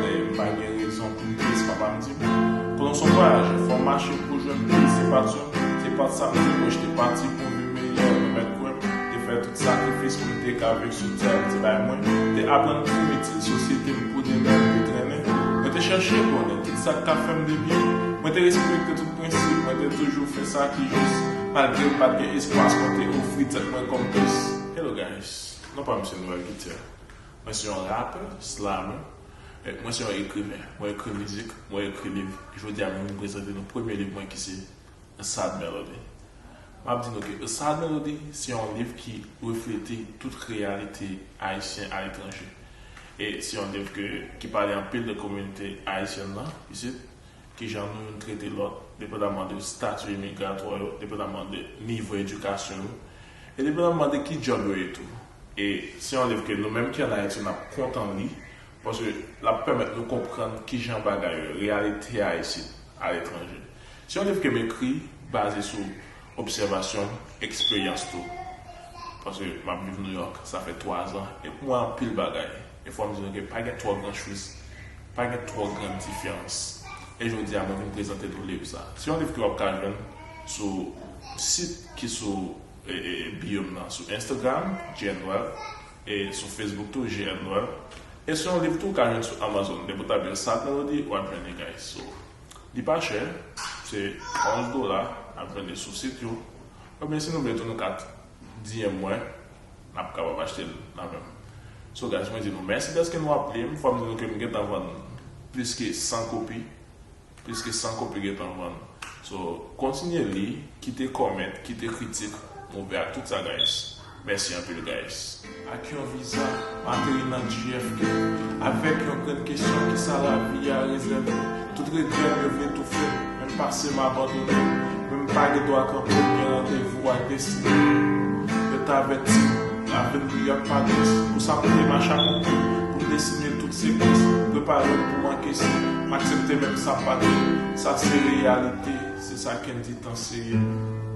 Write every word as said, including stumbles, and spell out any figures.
M pa gen rezon pou m tris, papa m di m, pran w se yon vwayajè, fò w mache pou w jwenn plis. Se pa t yon, se pa t sa m te wè, te pati pou yon vi meyè. Ou mèt kwè m, te fè tout sakrifis pou m te ka viv sou tè, m te bay mwen, te aprann pou m itil sosyete m pou demen m te trennen. Mwen te chèche konnen tout sa k ka fè m de byen. Mwen te respekte tout prensip, mwen te toujou fè sa ki jis. Malgre m pa t gen espas, mwen te ofri tèt mwen kòm plis. Hello guys, non pa m se Noël Guithier. Mwen se yon rapè, slammer. E mwen se yon ekriven. Mwen ekri mizik, mwen ekri liv. Jodi a, mwen vin prezante nou premye liv mwen ki se A Sad Melody. M ap di nou ke A Sad Melody se yon liv ki reflete tout reyalite ayisyen aletranje. E se yon liv ke, ki pale anpil de kominote ayisyèn nan, isit, kijan nou youn trete lòt, depandaman de stati migratwa yo, depandaman de nivo edikasyon yo, e depandaman de ki djòb yo ye tou. E se yon liv ke nou menm ki ann Ayiti, n ap kontan li, paske l ap pèmèt nou konprann kijan bagay yo, reyalite a isit, aletranje. Se yon liv ke m ekri baze sou obsèvasyon m, eksperyans tou. Paske m ap viv Nouyòk, sa fè twa zan, e m wè anpil bagay. E fò m di nou ke pa gen twò gran chwiz, pa gen twò gran diferans. E jodi a, mwen vin prezante nou liv sa. Se yon liv ke w ap ka jwenn sou sit ki sou e, e, bio m nan, sou Instagram, J N Noël, e sou Facebook tou, J N Noël. E se yon liv tou w ka jwenn sou Amazon. Depi w tape Sad Melody, w ap jwenn li, guys. So, li pa chè, se onz dola, n ap jwenn li sou sit yo. Oubyen si nou vle tou, nou ka D M mwen, n ap kapab achte l nan men m. So, guys, mwen di nou mèsi dèske nou ap li m. Fò m di nou ke m gentan vann plis ke san kopi. Plis ke san kopi gentan vann. So, kontinye li, kite kòmant, kite kritik. M ouvè ak tout sa, guys. Mèsi anpil, guys. Ak yon viza, m ateri nan J F K. Avèk yon grenn kesyon, kisa lavi a rezève? Tout regrè m yo vle toufe m, menm pase m abandone m. Men m pa gen dwa kanpe, m gen randevou ak destine. Yo t avèti m, lavi m ri ak pa tris. Pou sa m te mache akonpli, pou m desine tout sekans, prepare m pou m ankese. M aksepte menm sa pa te, sa se reyalite, se sa Kendy t anseye m.